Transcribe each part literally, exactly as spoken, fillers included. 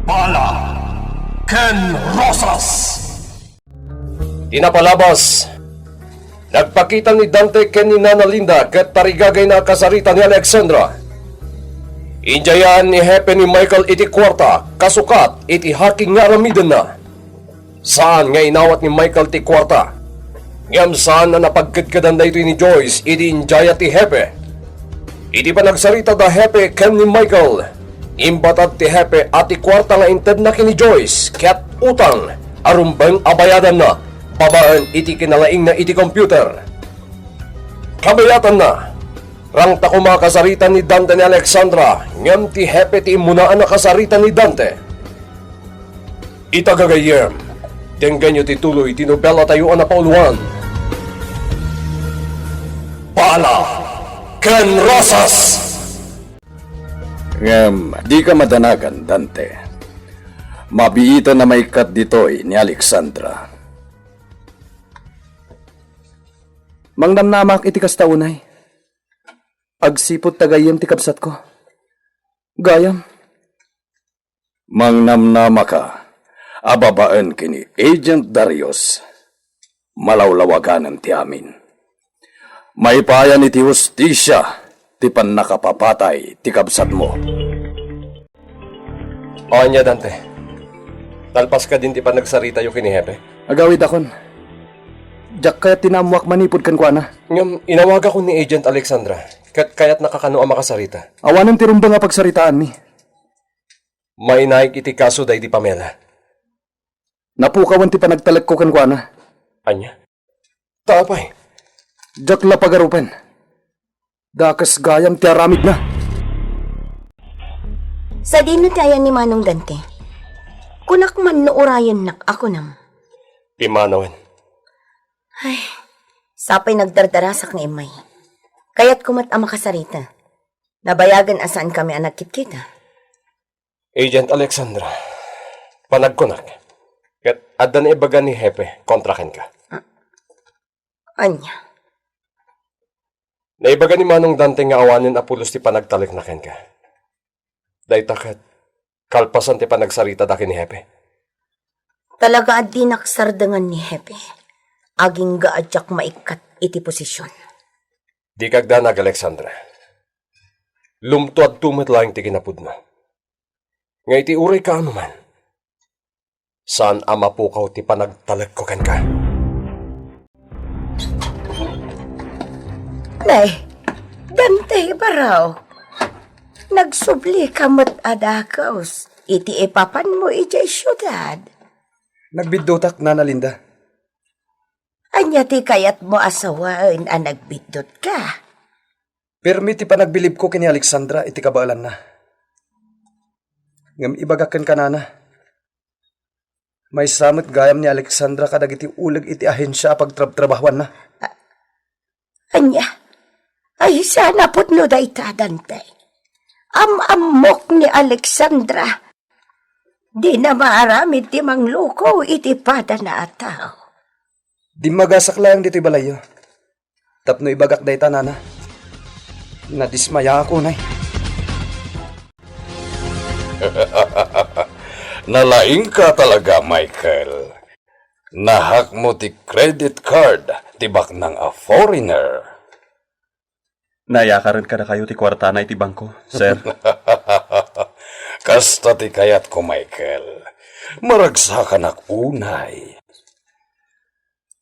Bala ken Rosas. Ti napalabas, nagpakita ni Dante ken ni Nana Linda ket tarigagayna a kasarita ni Alexandra. Inyayaan ni Hepe ni Michael iti kuarta, kasukat iti hacking nga aramidenna. Saan nga inawat ni Michael ti kuarta. Ngem saan a napagkedkedan daytoy ni Joyce idi inyaya ti Hepe. Iti panagsarita da Hepe ken ni Michael, imbatad ti Hepe a ti kuarta nga intedna ken ni Joyce ket utang a rumbeng a bayadanna babaen iti kinalaingna iti computer. Kabayatanna, rangta koma a kasarita ni Dante ni Alexandra, ngem ti Hepe ti immunaan a kasarita ni Dante. Ita gagayyem, denggenyo ti tuloy ti nobelatayo a napauluan, Bala ken Rosas! Ngem dika madanagan, Dante. Mabiitan a maikkat ditoy ni Alexandra. Mangnamnamak iti kasta unay. Agsipud ta gayyem ti kabsatko. Gayam. Mangnamnamaka a babaen ken ni Agent Darius, malawlawaganem ti amin. Maipayan iti hustisia ti pannakapapatay ti kabsatmo. Ania, Dante? Nalpas kadin ti panagsaritayo ken ni Hepe? Agawidakon. Diak kayat ti naammoak manipud kenkuana. Ngem inawagakon ni Agent Alexandra, ket kayatnaka kano a makasarita. Awanen ti rumbeng a pagsaritaanmi. Mainaig iti kaso daydi Pamela. Napukawan ti panagtalekko kenkuana. Ania? Ta apay? Diak la pagarupen. Dakes gayam ti aramidna. Sadino ti ayan ni Manong Dante? Kunak man no urayennak a kunam. Pimanawen. Ay, sapay nagdardarasak nga immay. Kayatko met a makasarita. Nabayagen a saankami a nagkitkita. Agent Alexandra, panagkunak, ket adda naibaga ni Hepe kontra kenka. Ah, ania? Naibaga ni Manong Dante nga awanen a pulos ti panagtalekna kenka. Dayta ket kalpasan ti panagsaritana ken ni Hepe. Talaga a dinak sardengan ni Hepe. Agingga a diak maikkat iti posision. Dika agdanag, Alexandra. Lumtuadto met laeng ti kinapudno. Nga iti uray kaano man, saan a mapukaw ti panagtalekko kenka. Nay, Dante Barao, nagsublika met a dagus iti ipapanmo idiay siudad. Nagbiddutak, Nana Linda. Ania ti kayatmo a sawen a nagbiddutka? Permi ti panagbilibko ken ni Alexandra iti kabaelanna. Ngem ibagak kenka, Nana, maysa met gayam ni Alexandra kadagiti uleg iti ahensia a pagtrabtrabahuanna. Ania? Ay, saan a pudno dayta, Dante. Am-ammok ni Alexandra. Dina maaramid ti mangluko iti padana a tao. Dimmagasak laeng ditoy balayyo. Tapno ibagak dayta, Nana. Nadismayaak unay. Nalaingka talaga, Michael. Nahackmo ti credit card ti baknang a foreigner. Nayakaren kadakayo ti kuartana iti bangko, sir. Kasta ti kayatko, Michael. Maragsakanak unay.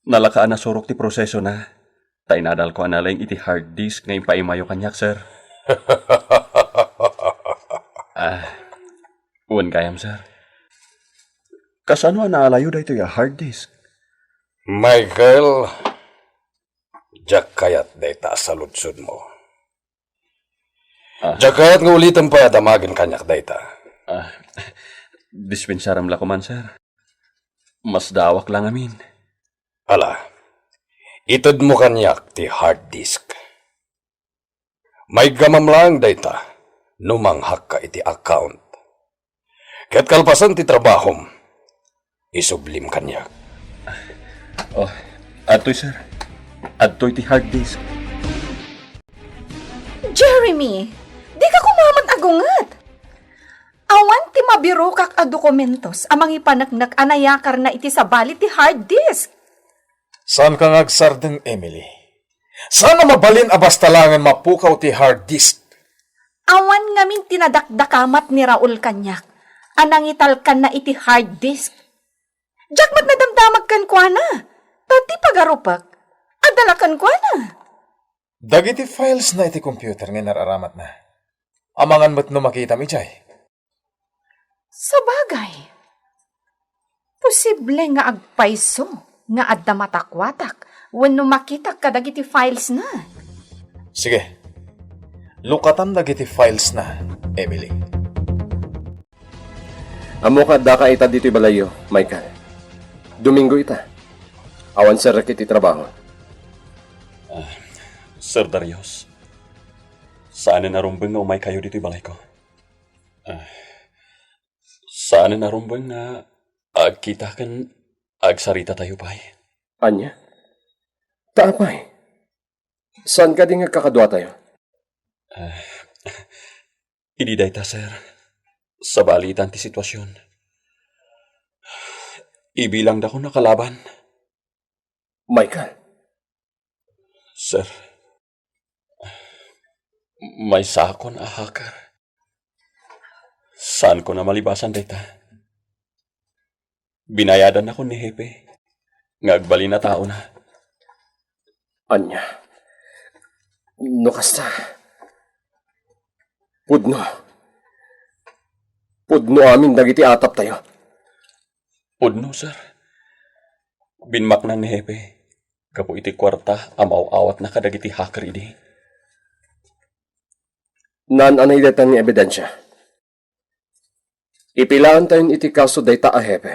Nalaka a nasurok ti prosesona, ta inadalko a nalaing iti hard disk nga impaimayo kaniak, sir. Ah, wen gayam, sir. Kasano a naalayo daytoy a hard disk? Michael, diak kayat dayta a saludsodmo. Ah. Diak kayat nga uliten pay a damagen kaniak dayta. Ah, dispensarem la koman, sir. Masdaawak la ngamin. Ala, itedmo kaniak ti hard disk. Maiggamam laeng dayta no manghakka iti account. Ket kalpasan ti trabahom, isublim kaniak. Oh, adtoy, sir. Adtoy ti hard disk. Jeremy, dika koma met agunget. Awan ti mabirokak a dokumentos a mangipaneknek a nayakarna iti sabali ti hard disk. Saanka nga agsardeng, Emily. Saan a mabalin a basta laengen mapukaw ti hard disk. Awan ngamin ti nadakdakamat ni Raul kaniak a nangitalkanna iti hard disk. Diak met nadamdamag kenkuana, ta ti pagarupek, adda la kenkuana. Dagiti files na iti computer nga inar-aramatna. Amangan met no makitam idiay. Sabagay, posible nga agpayso nga adda matakuatak wenno makitak kadagiti files na. Sige, lukatan dagiti files na, Emily. Ammok nga addaka ita ditoy balayyo, Michael. Domingo ita. Awan serrek iti trabaho. Ah, Sir Darius, saanen a rumbeng nga umaykayo ditoy balayko. Ah, saanen a rumbeng nga agkita ken agsaritatayo pay. Ania? Ta apay? Saan kadi nga agkakaduatayo? Ah, idi dayta, sir, sabali itan ti sitwasion. Ibilangdakon a kalaban. Michael. Sir, maysakon a hacker. Saanko a malibasan dayta. Binayadannakon ni Hepe nga agbalin a taona. Ania? No kasta, pudno. Pudno amin dagiti ataptayo. Pudno, sir. Binmaknang ni Hepe gapu iti kuarta a maaw-awatna kadagiti hacker idi. Naan-anay dayta nga ebidensia. Ipilaantayon iti kaso dayta a hepe.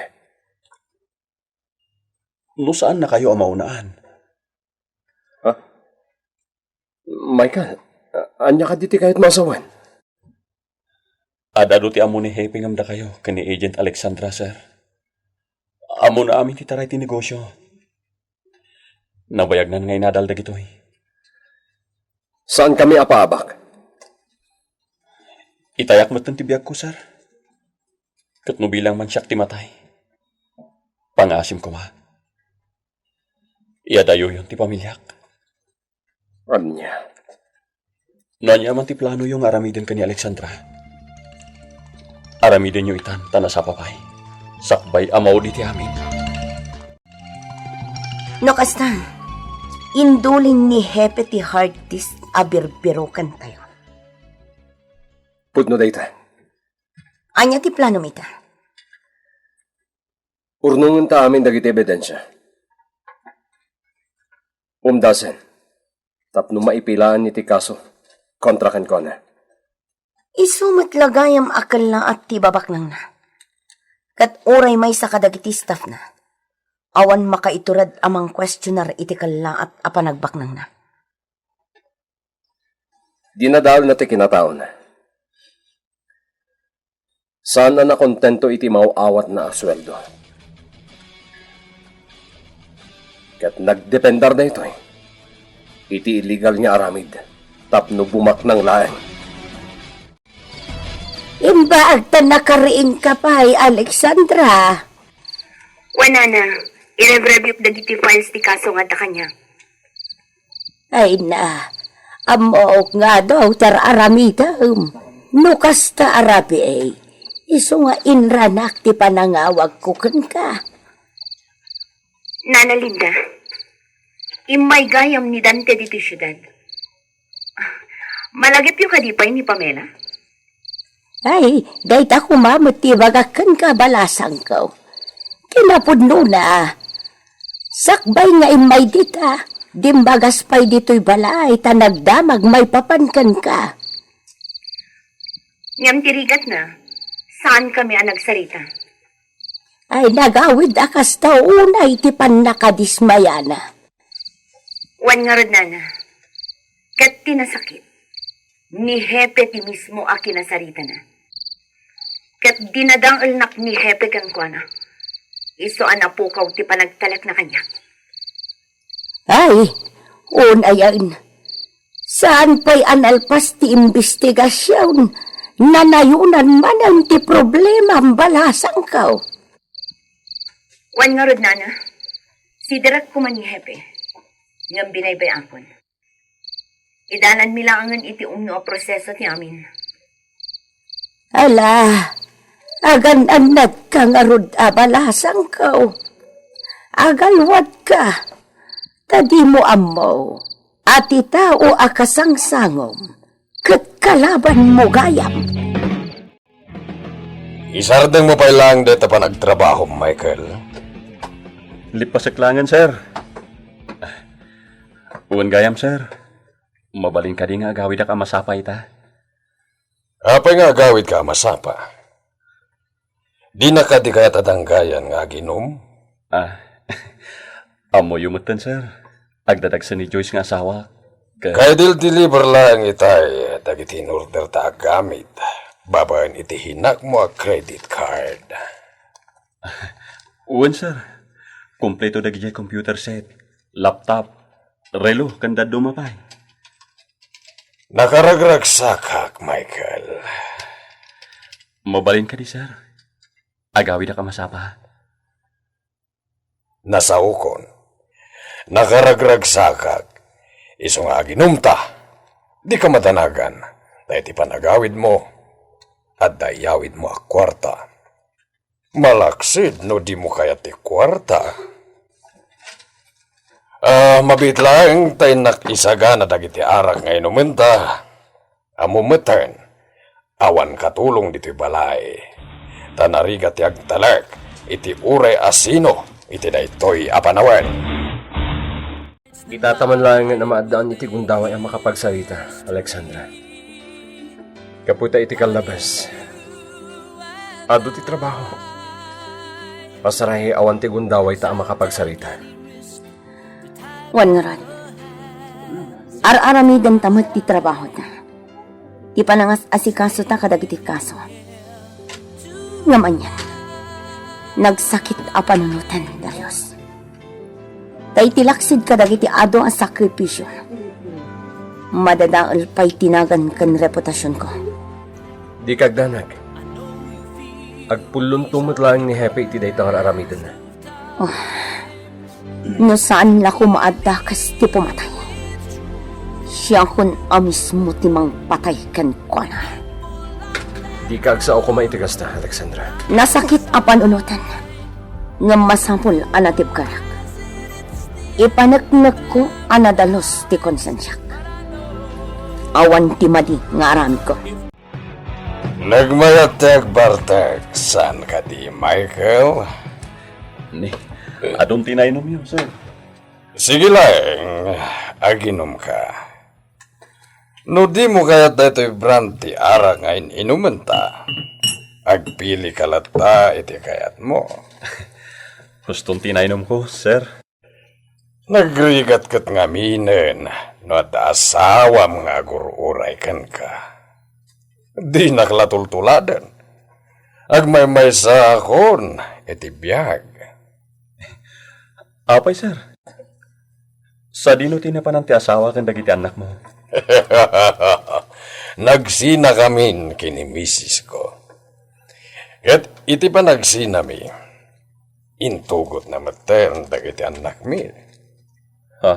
No saannakayo a maunaan. Ha? Michael, a-, ania kadi ti kayat masawen? Ad-adu ti ammo ni Hepe ngem dakayo ken ni Agent Alexandra, sir. Ammona amin ti taray ti negosio. Nabayagnan nga inadal dagitoy. Saan kami apaabak? Itayak metten ti biagko, sir. Ket no bilang man siak ti matay, pangasim koma. Iadayoyon ti pamiliak. Ania? No ania man ti planoyo nga aramiden ken ni Alexandra, aramidenyo itan ta nasapa pay. Sakbay a maudi ti amin. No kasta, indulin ni Hepe ti hard disk a birbirokantayo. Pudno dayta. Ania ti planom ita? Urnongenta amin dagiti ebidensia. Umdasen, tapno maipilaan iti kaso kontra kenkuana. Isu met la gayam a kellaat ti babaknangna. Ket uray maysa kadagiti staffna, awan makaiturod a mangkuestionar iti kellaat a panagbaknangna. Dinadaelna ti kinataona. Saan a nakontento iti maaw-awatna a sueldo. Ket nagdependar daytoy iti illegal nga aramid tapno bumaknang laeng. Imbaag ta nakariingka pay, Alexandra. Wen, nana, i-review dagiti files ti kaso nga adda kaniak. Ay na, ammok nga adu ti ar-aramidem. No kasta, Arabi, isu nga inranak ti panangawagko kenka. Nana Linda, immay gayam ni Dante ditoy siudad. Malagipyo kadi pay ni Pamela? Ay, dayta koma met ti ibagak kenka, balasangko. Kinapudnona, sakbay nga immay dita, dimmagas pay ditoy balay ta nagdamag maipapan kenka. Ngem ti rigatna, saankami a nagsarita. Ay, nagawid a kasta unay ti pannakadismayana. Wen ngarud, nana, ket ti nasakit, ni Hepe ti mismo a kinasaritana. Ket dinadaelnak ni Hepe kenkuana. Isu a napukaw ti panagtalekna kaniak. Ay, unayen. Saan pay a nalpas ti imbestigasion Nanayonan manen ti problemam, balasangko. Wen ngarud, nana, sidirak koma ni Hepe, ngem binaybay-akon. Idananmi laengen iti umno a proseso ti amin. Ala, agan-annadka ngarud a, balasangko. Agalwadka, ta dimo ammo a ti tao a kasangsangom ket kalabanmo gayam. Isardengmo pay laeng dayta panagtrabahom, Michael. Lippasek laengen, sir. Wen gayam, sir. Mabalin kadi nga agawidak a masapa ita? Apay nga agawidka a masapa? Dina kadi kayat a danggayan nga aginum? Ah, ammoyo metten, sir. Agdadagsen ni Joyce nga asawa. Ka- Kaidil-deliver laeng itay dagiti in-order ta a gamit babaen iti hinakmo a credit card. Wen, sir. Kompleto dagiti computer set, laptop, relo, ken dadduma pay. Nakaragragsakak, Michael. Mabalin kadi, sir? Agawidak a masapa? Nasaokon. Nakaragragsakak. Isu nga aginumta. Dika madanagan. Ta iti panagawidmo, adda iyawidmo a kuarta. Malaksid no dimo kayat ti kuarta. Ah, mabiit laeng ta innak isagana dagiti arak nga inumenta. Ammo metten, awan katulong ditoy balay. Ta narigat ti agtalek iti uray a sino iti daytoy a panawen. Itata man laengen a maaddaan iti gundaway a makapagsarita, Alexandra. Gapu ta iti kallabas, adu ti trabaho. Pasarahi awan ti gundaway ta a makapagsarita. Wen ngarud, ar-aramidenta met ti trabahota. Ti panangas-asikasota kadagiti kaso. Ngem anian, nagsakit a panunoten, Darius. Ta iti laksid kadagiti adu a sakripisio, madadael pay ti nagan ken reputasionko. Dika agdanag. Agpullonto met laeng ni Hepe iti dayta nga ar-aramidenna. Oh, no saan la koma a dakes ti pumatay, siakon a mismo ti mangpatay kenkuana. Dika agsao koma iti kasta, Alexandra. Nasakit a panunoten, ngem masapul a natibkerak. Ipaneknekko a nadalus ti konsensiak. Awan ti madi nga aramidko. Nagmayat ti agbartek, saan kadi, Michael? Ni, adun ti nainomyo, sir. Sige laeng, aginumka. No dimo kayat daytoy brand ti arak nga in-inumenta, agpilika latta iti kayatmo. Huston ti nainomko, sir. Nagrigat ket ngaminen no adda asawam nga agur-uray kenka. Dinak la tultuladen. Agmaymaysaakon iti biag. Apay, sir? Sadino ti napanan ti asawa ken dagiti annakmo? Nagsinakamin ken ni misisko. Ket iti panagsinami, intugotna metten dagiti annakmi. Ha?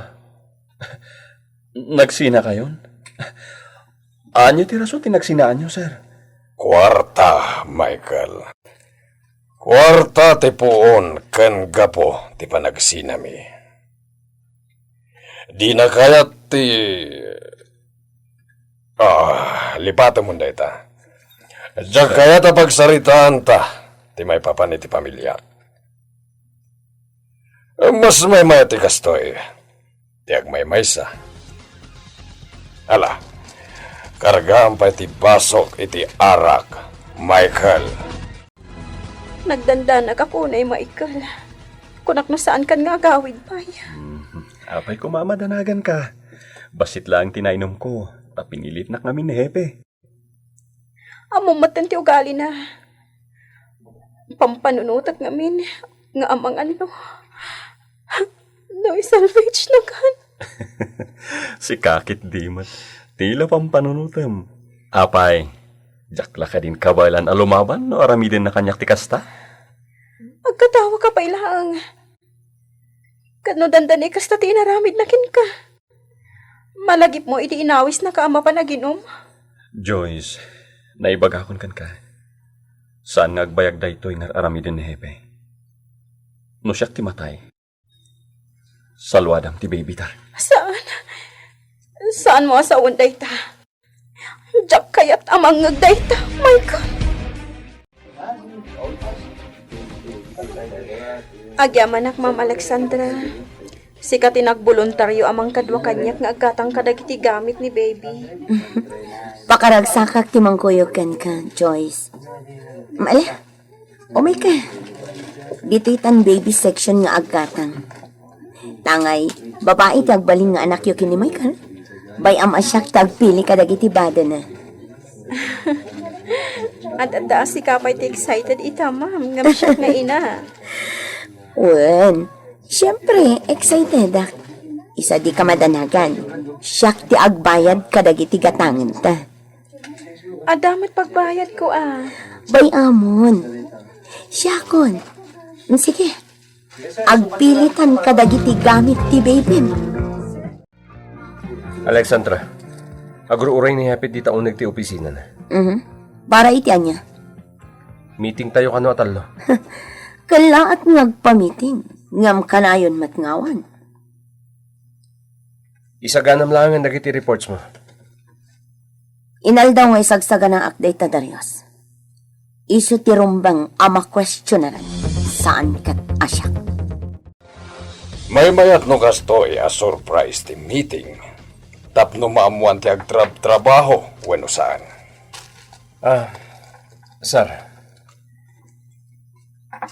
Nagsinakayon? Ania ti rason ti nagsinaanyo, sir? Kuarta, Michael. Kuarta ti puon ken gapu ti panagsinami. Dina kayat ti, ah, lipatemon dayta. Diak kayat a pagsaritaanta ti maipapan iti pamiliak. Mas maymayat ti kastoy ti agmaymaysa. Ala, kargaam pay ti basok iti arak, Michael. Nagdandanag ako, Nay Michael. Kunak no saankan nga agawid pay. Mhm. Apay koma a madanaganka? Bassit laeng ti nainomko, ta pinilitnak ngamin ni Hepe. Ammom metten ti ugalina. Pampanunotek ngamin nga amangan no, no isalvage nakan. Sika ketdi met. Ti la pampanunotem. Apay, Diak la kadin kabaelan a lumaban no aramidenna kaniak ti kasta. Agkatawaka pay laeng. Ket no dandani kasta ti inaramidna kenka, malagipmo iti inawisnaka a mapan agin-um. Joyce, naibagakon kenka. Saan nga agbayag daytoy nga ar-aramiden ni Hepe. No siak ti matay, saluadam ti baby ta. Saan? Saanmo a sawen dayta? Diak kayat a mangngeg dayta, Michael. Agyamanak, Ma'am Alexandra. Sika ti nagboluntario a mangkadua kaniak nga aggatang kadagiti gamit ni baby. Pakaragsakak ti mangkuyog kenka, Joyce. Mali, umayka. Ditoy tan baby section nga aggatang. Tangay, babai ti agbalin nga anakyo ken ni Michael. Bay-am a siak ti agpili kadagiti badana. Ad-adda a sika pay ti excited ita, ma'am, ngem siak nga ina. Wen, siempre, excitedak. Isu a dika madanagan. Siak ti agbayad kadagiti gatangenta. Adda met pagbayadko a. Bay-amon. Siakon. Sige. Agpilitan kadagiti gamit ti babym. Alexandra, agruray ni Hepe dita uneg ti opisinana. Mhm. Para iti ania? Meeting tayo kano a tallo. Kellaat nga agpa-meeting, ngem kanayon met nga awan. Isaganam laengen dagiti reports mo. Inaldaw nga isagsaganaak dayta, Darius. Isu ti rumbeng a makuestionaren, saan ket a siak. Maymayat no kastoy a surprise ti meeting tapno maammoan ti agtrabtrabaho wenno saan. Ah, sir.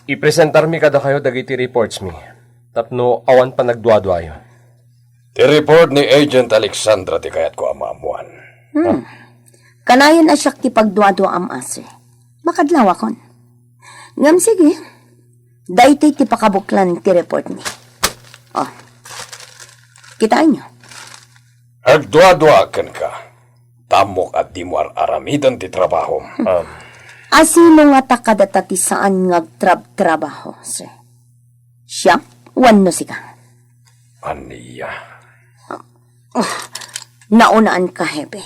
Ipresentarmi kadakayo dagiti reports mi tapno awan panagduaduayo. Ti report ni Agent Alexandra ti kayatko a maammoan. Hmm. Kanayon a siak ti pagduaduaam, Ase. Makadlawakon. Ngem sige, daytoy ti pakabuklan ti report mi. Oh, kitaenyo. Agduadua kenka. Tammok a dimo ar-aramiden ti trabahom. Um, Asino ngata kadata ti saan nga agtrabtrabaho, sir? Siak wenno sika? Ania? Ah, naunaanka, Hepe.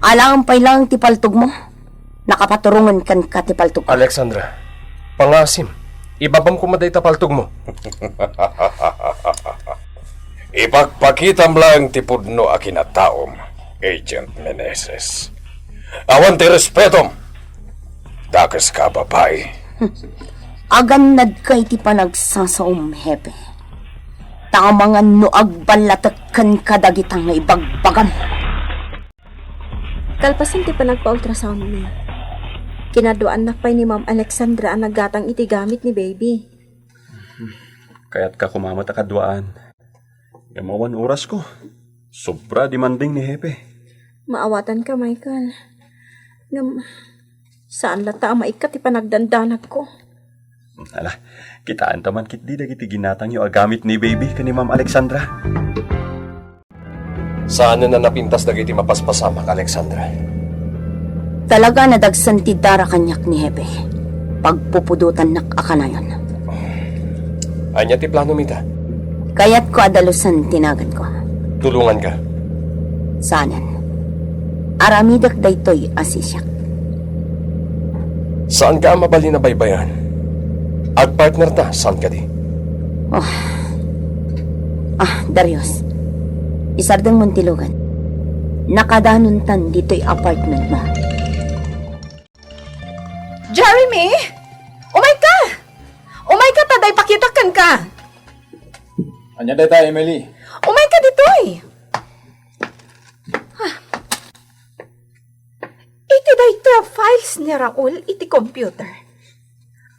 Alaem pay laeng ti paltogmo. Nakapaturongen kenka ti paltogko. Alexandra, pangasim, ibabam koma dayta paltogmo. Ipakpakitam laeng ti pudno a kinataom, Agent Meneses. Awan ti respetom. Dakeska a babai. Agannadka iti panagsasaom, Hepe. Ta amangan no agballatek kenka dagita nga ibagbagam. Kalpasan ti panagpa-ultrasound mi, kinaduaannak pay ni Ma'am Alexandra a naggatang iti gamit ni baby. Kayatka koma met a kaduaan. Ngem awan orasko. Sobra demanding ni Hepe. Maawatanka, Michael. Ngem, saan latta a maikkat ti panagdandanagko. Ala, kitaenta man ketdi dagiti ginatangyo a gamit ni baby ken ni Ma'am Alexandra. Saanen a napintas dagiti mapaspasamak, Alexandra. Talaga a nadagsen ti dara kaniak ni Hepe. Pagpupudotannak a kanayon. Ania ti planom ita? Kayatko a dalusen ti naganko. Tulonganka. Saanen. Aramidek daytoy a sisiak. Saanka a mabalin a baybay-an? Agpartner ta, saan kadi? Oh. Ah, Darius. Isardengmon ti lugan. Nakadanontan ditoy apartment mo. Jeremy! Umayka! Umayka ta, adda ipakitak kenka! Ania dayta, Emily? Umayka ditoy! Ah. Iti dayta files ni Raul iti computer.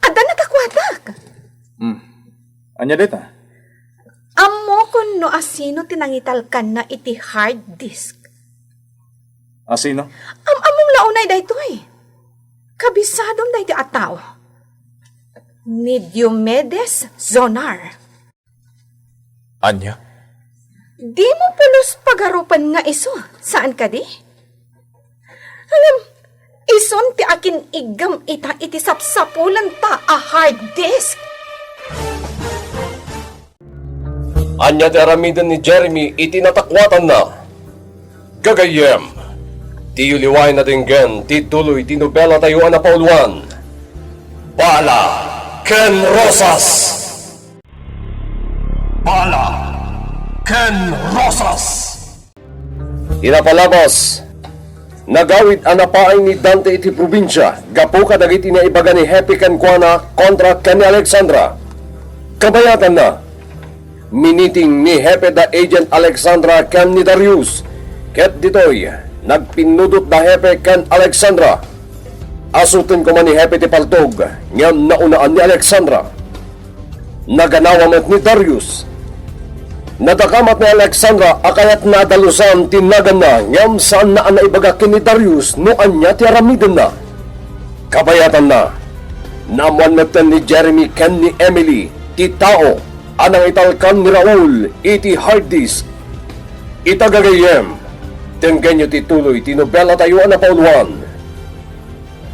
Adda nakakuatak. Hmm. Ania dayta? Ammokon no asino ti nangitalkanna iti hard disk. Asino? Am-ammom la unay daytoy. Kabisadom daytoy a tao. Ni Diomedes Zonar. Ania? Dimo pulos pagarupen nga isu, saan kadi? Ngem, Isun ti akin-iggem ita iti sapsapulenta a hard disk. Ania ti aramiden ni Jeremy iti natakuatanna? Gagayyem, diyo liwaen a denggen ti tuloy ti nobelatayo a napauluan, Bala ken Rosas! Bala ken Rosas! Ti napalabas, nagawid a napaay ni Dante iti probinsia gapu kadagiti naibaga ni Hepe kenkuana kontra ken ni Alexandra. Kabayatanna, miniting ni Hepe da Agent Alexandra ken ni Darius, ket ditoy, nagpinnudot da Hepe ken Alexandra. Asuten koma ni Hepe ti paltog, ngem naunaan ni Alexandra. Naganawa met ni Darius. Nadakamat ni Alexandra a kayatna a dalusan ti naganna, ngem saanna a naibaga ken ni Darius no ania ti aramidenna. Kabayatanna, naammoan metten ni Jeremy ken ni Emily ti tao a nangitalkan ni Raul iti hard disk. Ita gagayyem, denggenyo ti tuloy ti nobelatayo a napauluan,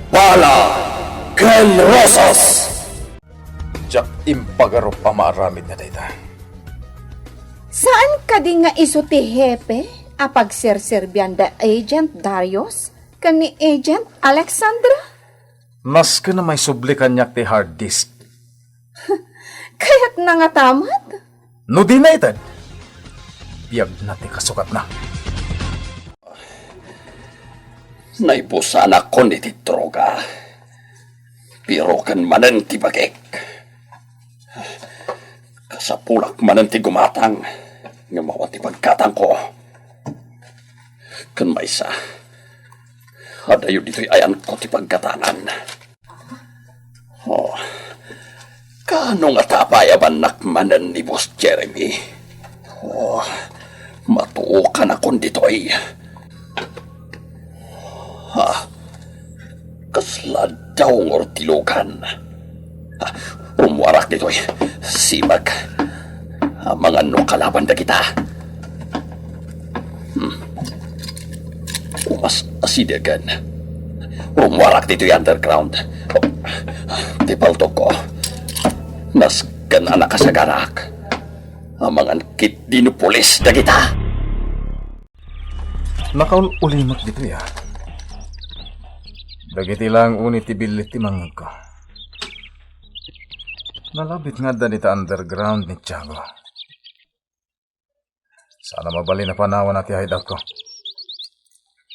Bala ken Rosas! Diak impagarup a maaramid nga dayta. Saan kadi nga isu ti hepe a pagserserbian da Agent Darius ken ni Agent Alexandra? Nasken a maisubli kaniak ti hard disk. Kayatna ngata met? No di naited, biagna ti kasukatna. Naibusanakon iti droga. Piroken manen ti bagik. Kasapulak manen ti gumatang, ngem awan ti paggatangko. Ken maysa, adayo ditoy ayanko ti paggatangan. Oh, kaano ngata a paayabannak manen ni Boss Jeremy? Oh, matuokanakon ditoy. Ha? Kasla daw nga urtilugan. Ha? Rummuarak ditoy. Simak. Amangan no kalaban dagita. Hmm. Umas asidegen. Rummuarak ditoy underground. Ti paltogko. Nasken a nakasagarak. Amangan ket dino pulis dagita. Nakaul-ulimek ditoy, a. Dagiti laeng unay ti billit ti mangngegko. Nalabit nga adda dita underground ni Tiago. Saan a mabalin a panawana ti hideoutko.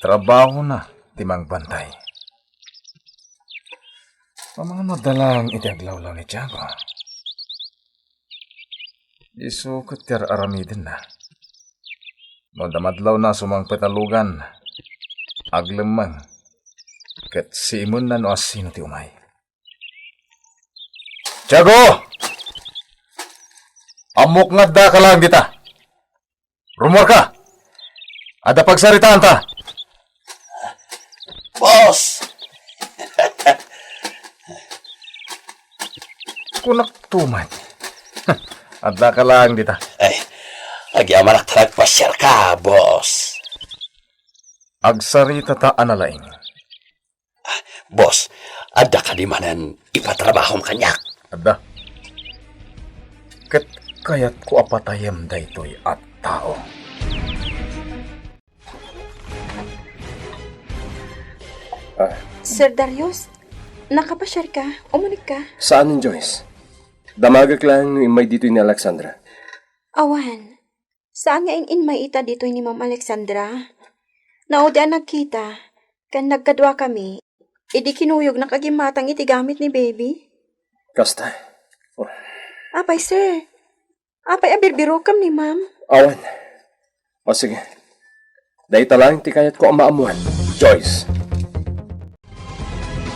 Trabahona ti mangbantay. Amangan no adda laeng iti aglawlaw ni Tiago. Isu ket ti ar-aramidenna. No adda madlawna a sumangpet a lugan, aglemmeng, ket siimenna no asino ti umay. Tiago! Ammok nga addaka laeng dita. Rummuarka! Adda pagsaritaanta! Boss! Kunakto met. Addaka laeng dita. Ay, agyamanak ta nagpasiarka, boss. Agsaritata a nalaing. Boss, adda kadi manen ipatrabahom kaniak? Adda. Ket kayatko a patayem daytoy a tao. Ah. Sir Darius, nakapasiarka? Umunikka? Saan, Joyce. Damagek laeng no immay ditoy ni Alexandra. Awan. Saan nga in-immay ita ditoy ni Ma'am Alexandra? Naudi a nagkita, ken nagkaduakami, idi kinuyognak a gimmatang iti gamit ni baby. Kasta. Oh. Apay, sir? Apay a birbirokem ni Ma'am? Awan. O sige. Dayta laeng ti kayatko a maammuan, Joyce.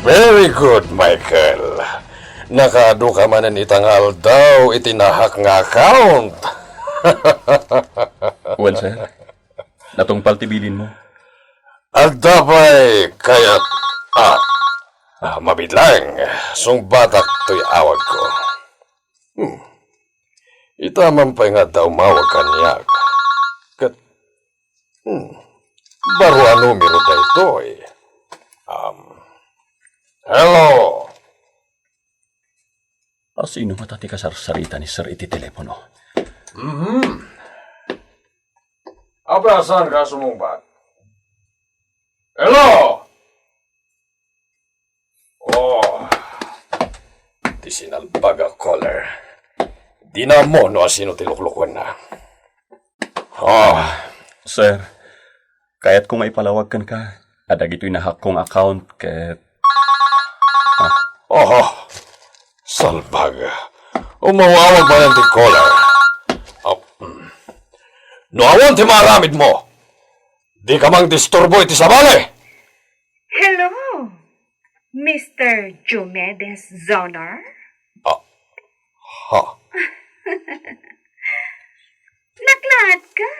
Very good, Michael. Nakaadu ka manen ita nga aldaw iti nahack nga account. Wen, sir. Natungpal ti bilinmo. Adda pay kayat, ah, ah, mabiit laeng, sungbatak toy awagko. Hmm. Ita man pay nga adda umawag kaniak. Ket, hmm, baro a numero daytoy. Um, Hello! Asino ngata ti kasarsarita ni Sir iti telepono? Mhm. Apay a saanka a sumungbat? Hello! Oh, ti sinalbag a caller. Dina ammo no asino ti luklukuenna. Oh, sir, kayatko nga ipalawag kenka a dagitoy nahack-ko nga account ket Oho, salbag. Umawawag manen ti caller. Ah, mm. No awan ti maaramidmo, dika mangdisturbo iti sabali. Hello, Mister Diomedes Zonar? Ah, ha? Naklaat ka.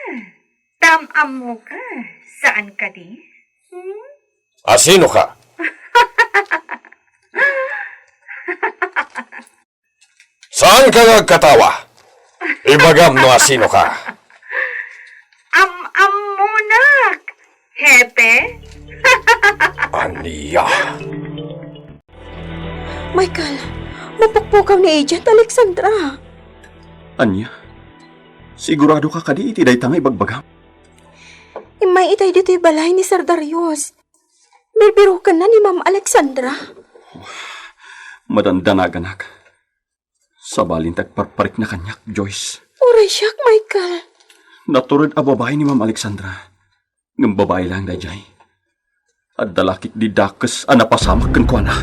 Tam-ammo ka. Saan kadi? Hmm? Asino ka? Saan ka nga agkatawa? Ibagam no asino ka. Am-ammonak, Hepe. Ania? Michael, mapukpukaw ni Agent Alexandra. Ania? Sigurado ka kadi iti dayta nga ibagbagam? Immay itay ditoy balay ni Sir Darius. Birbirokenna ni Ma'am Alexandra. Madandanaganak. Sabalin ti agparparikna kaniak, Joyce. Uray siak, Michael. Natured a babai ni Ma'am Alexandra. Ngem babai laeng daydiay. Adda la ketdi dakes a napasamak kenkuana.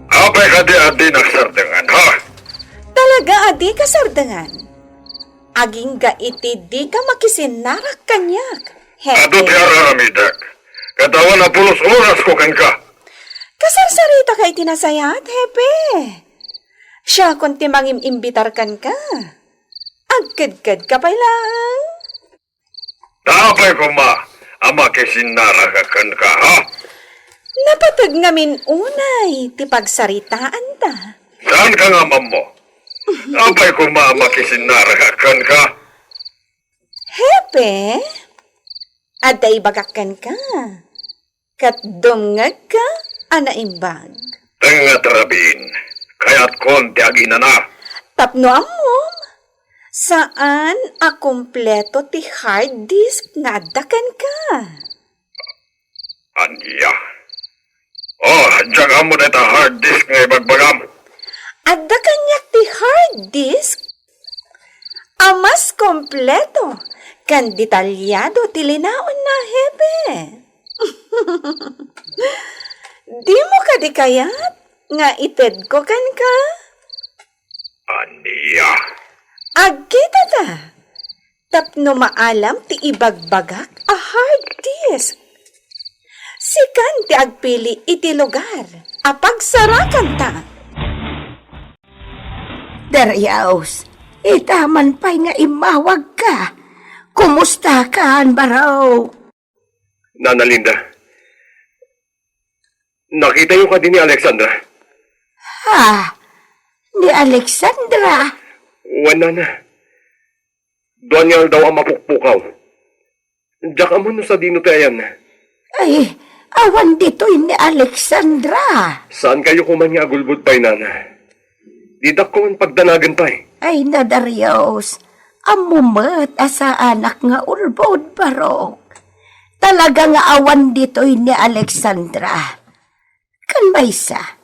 Apay kadi a dinak sardengan, ha? Talaga a dika sardengan. Agingga iti dika makisinnarak kaniak, Hepe. Adu ti ar-aramidek. Ket awan a pulos orasko kenka. Kasarsaritaka iti nasayaat, Hepe. Siakon ti mangim-imbitar kenka. Agkedkedka pay laeng. Ta apay koma a makisinnarak kenka, ha? Napateg ngamin unay ti pagsaritaanta. Saanka nga ammo? Apay koma a makisinnarak kenka? Hepe, adda ibagak kenka. Ket dumngegka a naimbag. Tengnga ti rabiin, kayatkon ti aginana. Tapno ammom, saan a kompleto ti hard disk nga adda kenka. Ania? Oh, diak ammo dayta hard disk nga ibagbagam. Adda kaniak ti hard disk a mas kompleto ken detalyado ti linaonna, Hepe. Dimo kadi kayat nga itedko kenka? Ania? Agkitata tapno maalam ti ibagbagak a hard disk. Sikan ti agpili iti lugar a pagsarakanta. Darius, ita man pay nga immawagka. Kumustakan, baro? Nana Linda, nakitayo kadi ni Alexandra? Ha? Ni Alexandra? Wen, Nana. Dua nga aldaw a mapukpukaw. Diak ammo no sadino ti ayanna. Ay, awan ditoy ni Alexandra. Saankayo koma nga agulbod pay, Nana? Didak koma pagdanagen pay. Ay, na, Darius, ammo met a saanak nga ulbod, barok. Talaga nga awan ditoy ni Alexandra. Ken maysa,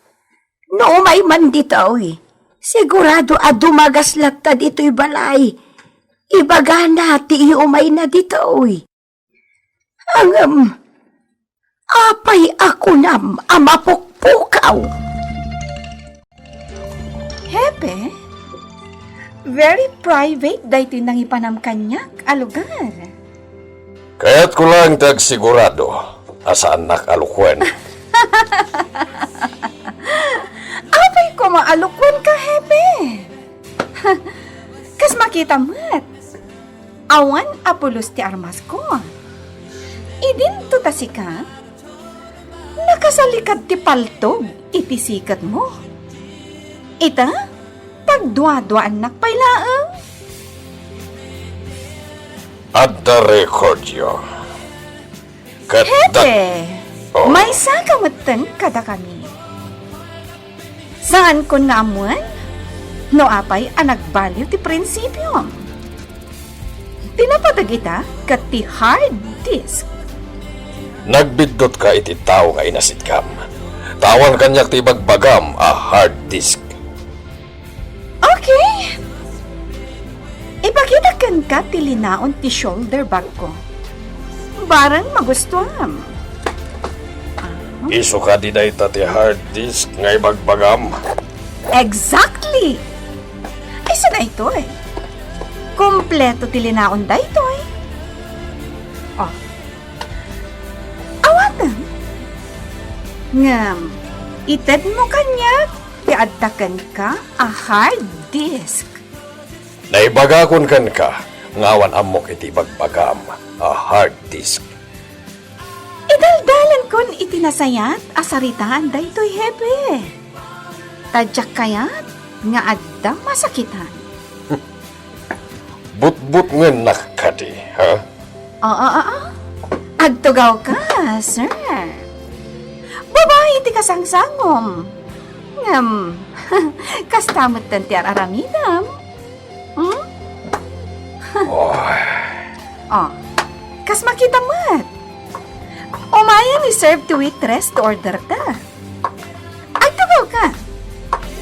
no umay man ditoy, sigurado a dumagas latta ditoy balay. Ibagana ti iumayna ditoy. Ngem, apay a kunam a mapukpukaw? Hepe, very private daytoy nangipanam kaniak a lugar. Kayatko laeng ti agsigurado a saannak a lukuen. Apay koma a lukuenka, Hepe? Kas makita met, awan a pulos ti armasko. Idinto ta sika, nakasalikad ti paltog iti siketmo. Ita, pagduaduaannak pay laeng. Adda recordyo. Ket Hepe, Maysa ka metten kadakami. Saankon nga ammoen no apay a nagbaliw ti prinsipiom. Ti napateg ita ket ti hard disk. Nagbiddutka iti tao nga inasitkam. Awan kaniak ti ibagbagam a hard disk. Okay. Ipakitak kenka ti linaon ti shoulder bagko. Bareng magustuam. Ah. Isu kadi dayta ti hard disk nga ibagbagam? Exactly! Isu daytoy. Kompleto ti linaon daytoy. Oh. Awaten. Ngem, itedmo kaniak ti adda kenka a hard disk. Naibagakon kenka nga awan ammok iti ibagbagam a hard disk. Idaldalenkon iti nasayaat a saritaan daytoy, Hepe. Ta diak kayat nga adda masakitan. Butbutngennak kadi, ha? Oo, oo. Agtugawka, sir. Babai ti kasangsangom. Ngem, kasta metten ti ar-aramidem. Hmm? Oh. Oh, kas makita met. Umayen ni serve ti waitress ti order ta. Agtugawka.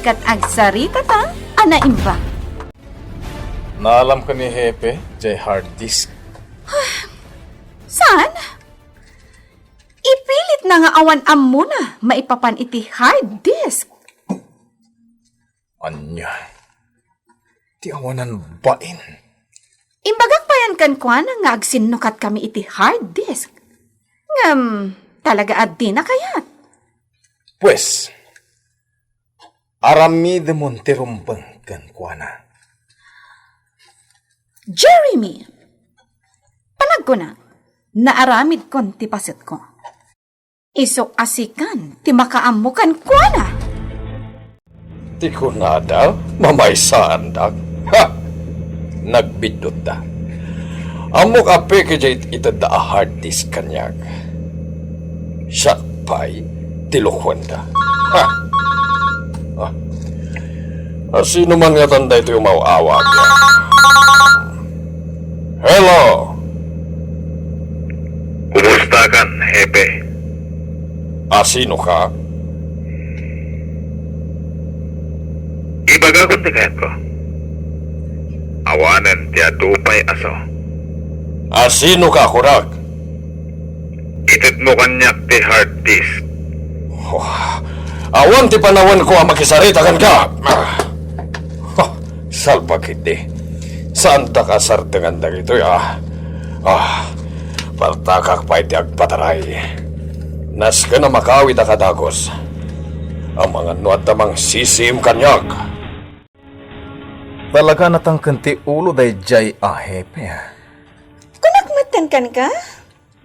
Ket agsaritata a naimbag. Naalamka ni Hepe jay hard disk? Saan? Ipilitna nga awan ammona maipapan iti hard disk. Ania? Ti awanan bain. Imbagak payen kenkuana nga agsinnukatkami iti hard disk. Ngem, talaga a dina kayat. Pues, aramidemon ti rumbeng kenkuana. Jeremy, panagkuna, naaramidkon ti pasetko. Isu a sikan ti makaammo kenkuana. Ti kunada, mamaysaandak. Ha! Nagbiddotta. Ammok a peke jay itedda a hard disk kaniak. Siak pay ti lukuenda. Ha! Ah. Asino man ngatan daytoy umaw-awag? Hello! Kumustakan, Hepe? Asino ka? Ibagakon ti kayatko. Awanen ti adu pay a sao. Asino ka, kunak? Itedmo kaniak ti hard disk. Oh, awan ti panawenko a makisarita kenka. Ah. Huh, salbag ketdi. Saandak a sardengan dagitoy, ah. Ah, partakak pay ti agpataray. Nasken a makawid a kadagus. Amangan no adda mangsisiim kaniak. Talaga natangken ti ulo daydiay a hepe. Kunak metten kenka,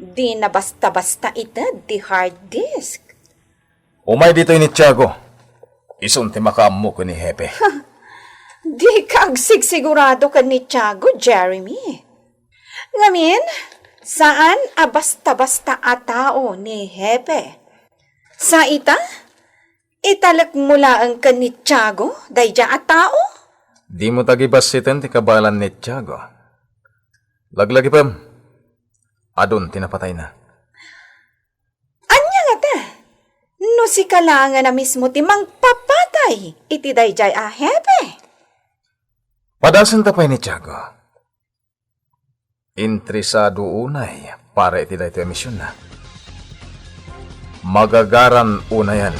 dina basta-basta ited ti hard disk. Umay ditoy ni Tiago. Isun ti makaammo ken ni Hepe. Dika agsigsigurado ken ni Tiago, Jeremy. Ngamin, saan a basta-basta a tao ni Hepe. Sa ita, italekmo laeng ken ni Tiago, daydiay a tao? Dimo tagibassiten ti kabaelan ni Tiago. Laglagipem, adun ti napatayna. Ania ngata? No sika laengen a mismo ti mangpapatay iti daydiay a hepe? Padasenta pay ni Tiago. Interesado unay para iti daytoy a misionna. Magagaran unayen.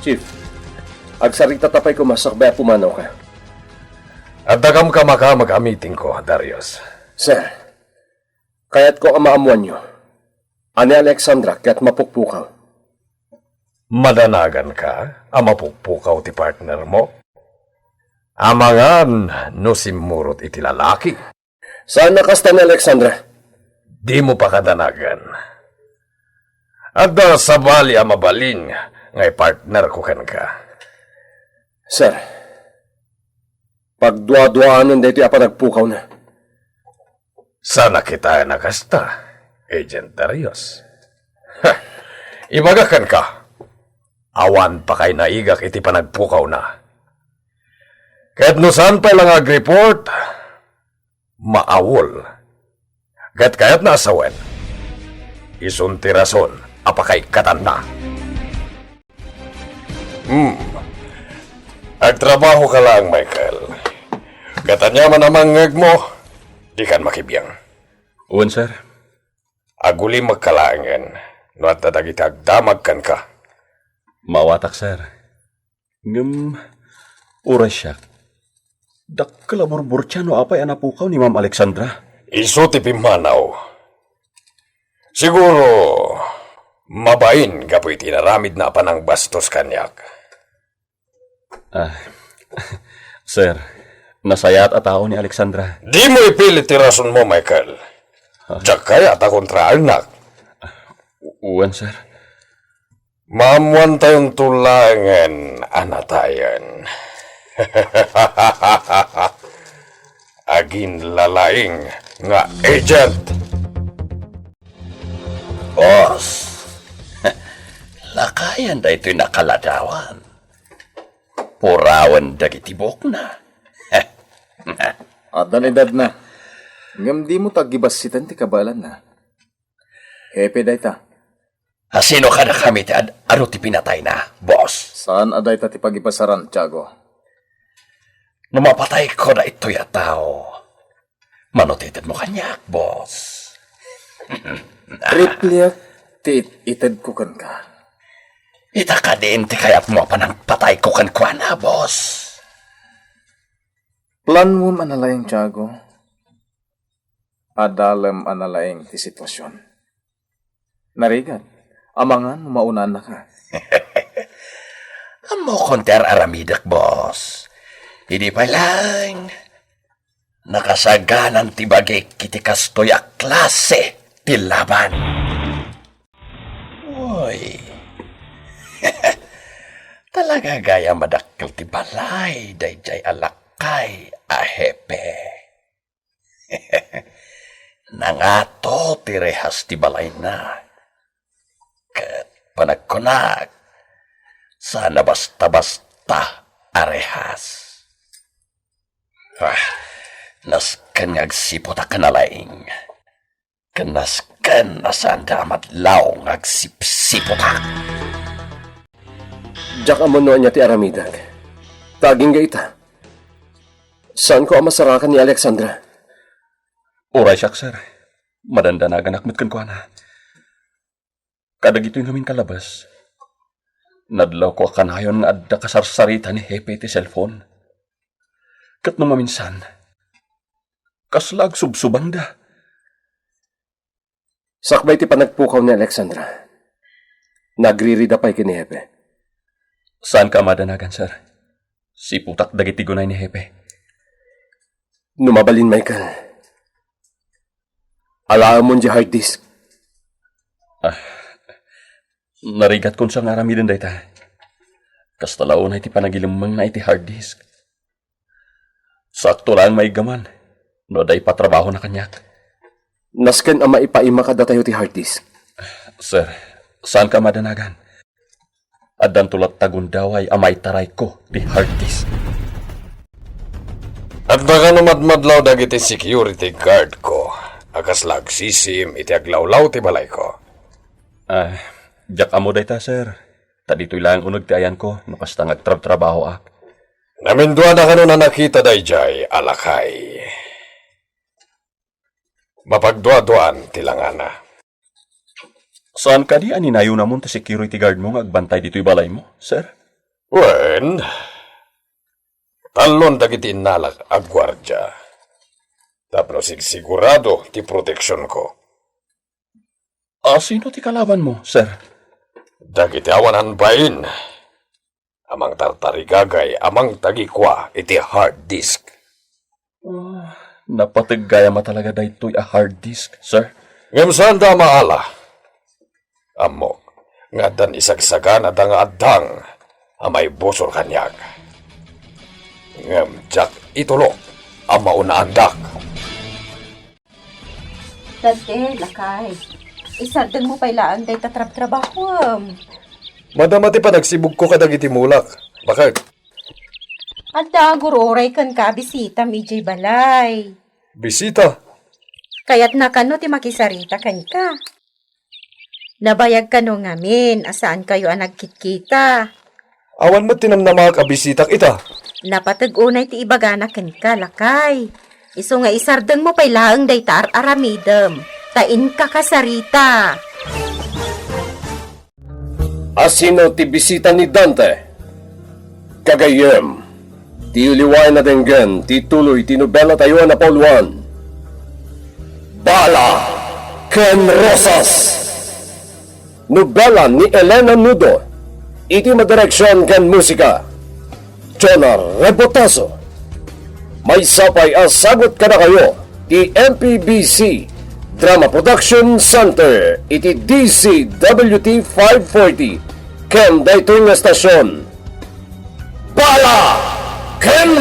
Chief, agsaritata pay koma sakbay a pumanawka. Addakam kamakamag a meetingko, Darius. Sir, kayatko a maammoanyo a ni Alexandra ket mapukpukaw. Madanaganka a mapukpukaw ti partnermo? Amangan no simmurot iti lalaki. Saan a kasta ni Alexandra? Dimo pakadanagan. Adda sabali a mabalin nga ipartnerko kenka. Sir, pagduaduaanen daytoy a panagpukawna. Saan a kitaen a kasta, Agent Darius? Ibagak kenka, awan pakainaigak iti panagpukawna. Ket no saan pay la nga agreport, maawol. Ket kayatna a sawen, isun ti rason a pakaikkatanna. Hmm. Agtrabahoka laeng, Michael. Ket aniaman a mangngegmo, dikan makibiang. Wen, sir. Agulimekka laengen no adda dagiti agdamag kenka. Maawatak, sir. Ngem, uray siak, dakkel a burburtia no apay a napukaw ni Ma'am Alexandra. Isu ti pimmanaw. Siguro, mabain gapu iti inaramidna a panangbastos kaniak. Ah, sir, nasayaat a tao ni Alexandra. Dimo ipilit ti rasonmo, Michael. Ah. Diak kayat a kontraennak. Wen, sir. Maammoantayonto laengen a natayen. Aginlalaing nga agent. Boss, lakayan daytoy nakaladawan. Purawen dagiti buokna. Addan edadna. Ngem dimo ta aggibassiten ti kabaelanna. Hepe dayta. A sino kadakami ti ad-, adu ti pinatayna, boss? Saan a dayta ti pagipasaran, Tiago. No mapatayko daytoy a tao, manutitedmo kaniak, boss. Tripliak ti it-itedko kenka. Ita kadin ti kayatmo a panangpatayko kenkuana, boss? Planmom a nalaing, Tiago. Adalem a nalaing ti sitwasion. Narigat, amangan no maunaannaka. Ammokon ti ar-aramidek, boss. Idi pay laeng, nakasaganan ti bagik iti kastoy a klase ti laban. Uy. Talaga gayam a dakkel ti balay daydiay a lakay a hepe. Nangato ti rehas ti balayna. Ket panagkunak, saan a basta-basta a rehas. Ah, nasken nga agsiputak a nalaing. Ken nasken a saanda a madlaw nga agsipsiputak. Diak ammo no ania ti aramidek. Ta agingga ita. Saanko a masarakan ni Alexandra. Uray siak, sir. Madandanaganak met kenkuana. Kadagitoy ngamin kalabes, nadlawko a kanayon nga adda kasarsarita ni Hepe iti cellphone. Ket no maminsan, kasla agsubsubangda. Sakbay ti panagpukaw ni Alexandra, nagririda pay ken ni Hepe. Saanka a madanagan, sir. Siputak dagiti gunay ni Hepe. No mabalin, Michael, alaemon diay hard disk. Ah, narigatkon sa nga aramiden dayta. Kasta la unay ti panagilemmengna iti hard disk. Sakto laeng maiggaman no adda ipatrabahona kaniak. Nasken a maipaima kadatayo ti hard disk. Sir, saanka a madanagan? Addanto latta gundaway a maitarayko ti hard disk. Adda kano madmadlaw dagiti security guard ko a kasla agsisiim iti aglawlaw ti balayko? Ah, diak ammo dayta, sir. Ta ditoy laeng uneg ti ayanko no kasta nga agtrabtrabahoak. Naminduana kano a nakita daydiay a lakay? Mapagduaduaan ti langana. Saan kadi a ninayonamon ti security guard mo nga agbantay ditoy balaymo, sir? Wen, tallon dagiti innalak a guardia tapno sigsigurado ti proteksionko. A, sino ti kalabanmo, sir? Dagiti awanan bain a mangtartarigagay a mangtagikua iti hard disk. Ah, napateg gayam a talaga daytoy a hard disk, sir. Ngem saanda a maala. Ammok nga addan isagsaganada nga addang a maibusor kaniak. Ngem diak itulok a maunaandak. Dati, lakay. Isardengmo pay laeng dayta trabtrabahuem. Madama ti panagsibugko kadagiti mulak. Bakit? Adda agur-uray kenka a bisitam idiay balay. Bisita? Kayatna kano ti makisarita kenka? Nabayag kano ngamin a saankayo a nagkitkita? Awan met ti namnamaak a bisitak ita. Napateg unay ti ibagana kenka, lakay. Isu nga isardengmo pay laeng dayta ar-aramidem, ta inka kasarita. Asino ti bisita ni Dante? Gagayyem, diyo liwaen a denggen ti tuloy ti nobelatayo a napauluan, Bala ken Rosas. Nobela ni Elena Nudo, iti madireksion ken musika, Jonah Rebotazo. Maysa pay a sagut kadakayo ti M P B C Drama Production Center iti D C W T five forty ken daytoy nga estasion, Bala ken